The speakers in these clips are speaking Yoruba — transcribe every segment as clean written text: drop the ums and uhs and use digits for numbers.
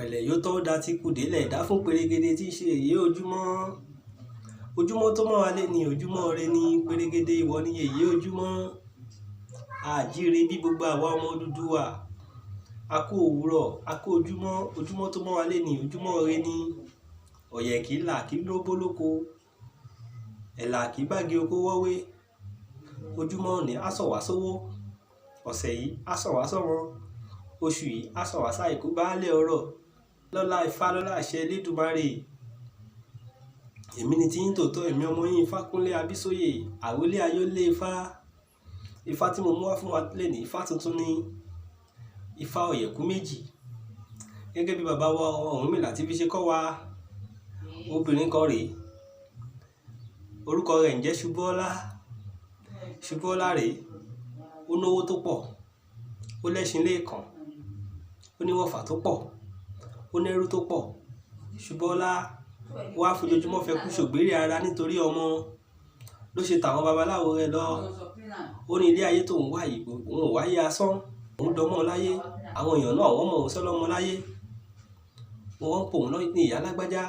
Ọ̀pẹ̀lẹ̀ yóò tọ́ da ti kù délẹ̀ dá fún perégedé tí í ṣe èyí ojúmọ́. Ojúmọ́ tó mọ́ wa lé ní ojúmọ́ ire ní perégedé, ìwọ ni èyí ojúmọ́. Àjíire bí gbogbo àwa ọmọ Odùduwà. A kú òwúrọ̀, a kú ojúmọ́, ojúmọ́ tó mọ́ wa lé ní ojúmọ́ ire ní. Ọ̀yẹ̀ kì í là kí ló bólóko. Ẹ̀là kì í bági oko wọ́wé. Ojúmọ́ ní á sọ̀ wá sówó. Ọ̀sẹ̀ yìí á sọ̀ wá sọ́mọ. Oṣù yìí á sọ̀ wá sáìkú baálé ọrọ̀. Lọ́lá Ifá, lọ́lá àṣẹ Elédùmarè. Èmi ni tiyín tòótọ́, èmi ọmọ yín Ifákúnlé Abísóyè, àrólé ayólé Ifá. Ifá tí mo mú wá fún wa lénìí, Ifá tuntun ni. Ifá ọ̀yẹ̀kú méjì. Gẹ́gẹ́ bí bàbá wa Ọ̀rúnmìlà tí fi ṣe kọ́ wa. Obìnrin kan rèé. Orúkọ rẹ̀ ń jẹ́ Ṣubúọlá. Ṣubúọlá rèé. Ó náwó tó pọ̀. Ó lẹ́ṣin léèkàn. Ó ní wọ̀fà tó pọ̀. Ó nẹ́rú tó pọ̀. Ṣubúọlá wá fojoojúmọ́ fẹ́ kú ṣògbérè ara nítorí ọmọ ló ṣe tàwọn babaláwo rẹ̀ lọ. Ó ní ilé ayé tó ń wá yìí, òun ò wáyé asán. Òun dọmọ láyé. Àwọn èèyàn náà wọ́n mọ̀ òun sọ́lọ́mọ láyé. Wọ́n ń pè òun ní ìyá lágbájá.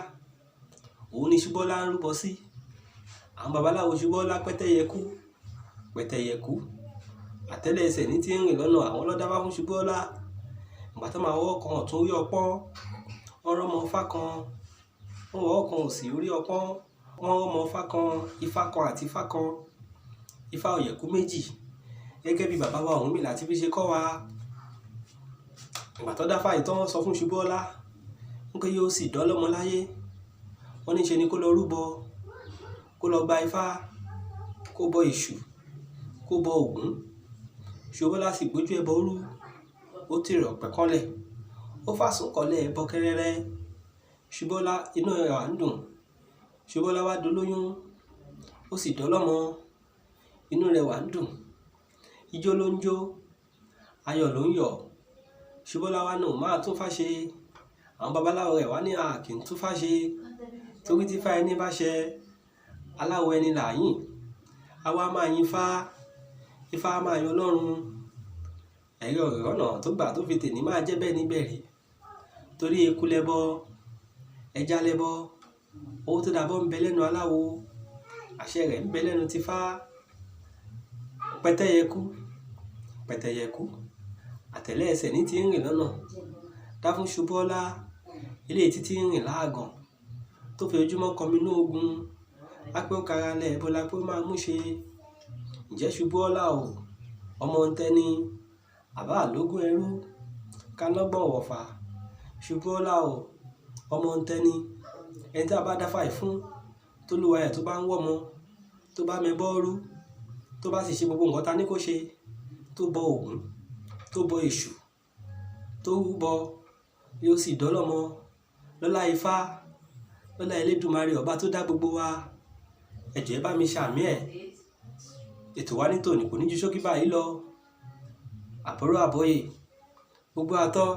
Òun ni Ṣubúọlá ń rúbọ sí. Àwọn babaláwo Ṣubúọlá pẹ́tẹ́yẹkú, pẹ̀tẹ̀yẹkú. Àtẹ́lẹ̀ ẹsẹ̀ ní tí ń rìn lọ́nà àwọn ló dáfá fún Ṣubúọlá. Ìgbà tó máa wọ́ kan ọ̀tún orí ọpọ́n, wọ́n rọ́mọ ifá kan. Wọ́n wọ́ kan òsì orí ọpọ́n, wọ́n rọ́mọ ifá kan, ifá kan àti ifá kan. Ifá ọ̀yẹ̀kú méjì. Gẹ́gẹ́ bí bàbá wa Ọ̀rúnmìlà tí fi ṣe kọ́ wa. Ìgbà tó dáfá yìí tán, wọ́n sọ fún Ṣubúọlá wípé yóò sì dọ́lọ́mọ láyé. Wọ́n ní ṣe ni kó lọ rúbọ, kó lọ gba ifá, kó bọ Èṣù, kó bọ Ògún. Ṣubúọlá sì gbójú ẹbọ rú. Ó tìrẹ ọ̀pẹ kọ́lẹ̀. Ó fàsùn kọ́lẹ̀ ẹbọ kẹrẹrẹ. Ṣubúọlá inú rẹ̀ wá ń dùn. Ṣubúọlá wá dolóyún. Ó sì dọ́lọ́mọ. Inú rẹ̀ wá ń dùn. Ijó ló ń jó. Ayọ̀ ló ń yọ̀. Ṣubúọlá wá ní òun máa tún fá ṣe. Àwọn babaláwo rẹ̀ wá ní a kì í tún fá ṣe. Torí tí ifá ẹni bá ṣẹ, aláwo ẹni là á yìn. Àwa máa yin ifá. Ifá a máa yan Ọlọ́run. Ẹ̀rí ọ̀rọ̀ ọ̀nà tó gbà tó fi tèní máa jẹ́ bẹ́ẹ̀ níbẹ̀ rí. Torí eku lẹ́bọ, ẹja lẹ́bọ, owó tó dàbọ̀ ń bẹ lẹ́nu aláwo, àṣẹ rẹ̀ ń bẹ lẹ́nu tifá. Pẹ̀tẹ́yẹkú, pẹ̀tẹ̀yẹkú, àtẹ́lẹ̀ ẹsẹ̀ ní tí ń rìn lọ́nà. Dá fún Ṣubúọlá, eléyìí tí tí ń rìn láàgàn, tó fi ojúmọ́ kọmi inú ogun. Á pé ó kara lẹ̀ ẹbọ la pé ó máa mú ṣe. Ǹjẹ́ Ṣubúọlá o, ọmọ ń tẹ́ni, àbá àlógún ẹrú, ká lọ́gbọ̀n wọ̀fà. Ṣubúọlá o, ọmọ ń tẹ́ni. Ẹni tí a bá dáfá yìí fún, tó lúwa ẹ̀ tó bá ń wọ́mọ, tó bá mẹbọ rú, tó bá sì ṣe gbogbo nǹkan ta ní kó ṣe, tó bọ Ògún, tó bọ Èṣù, tó rúbọ, yóò sì dọ́lọ́mọ. Lọ́lá Ifá, lọ́lá Elédùmarè ọba tó dá gbogbo wa. Ẹ jọ̀ọ́ ẹ bá mi ṣàmì ẹ̀. Ètò wa ní tòní kò ní ju ṣókí báyìí lọ. Àbọrú àbọyè, gbogbo àtọ́.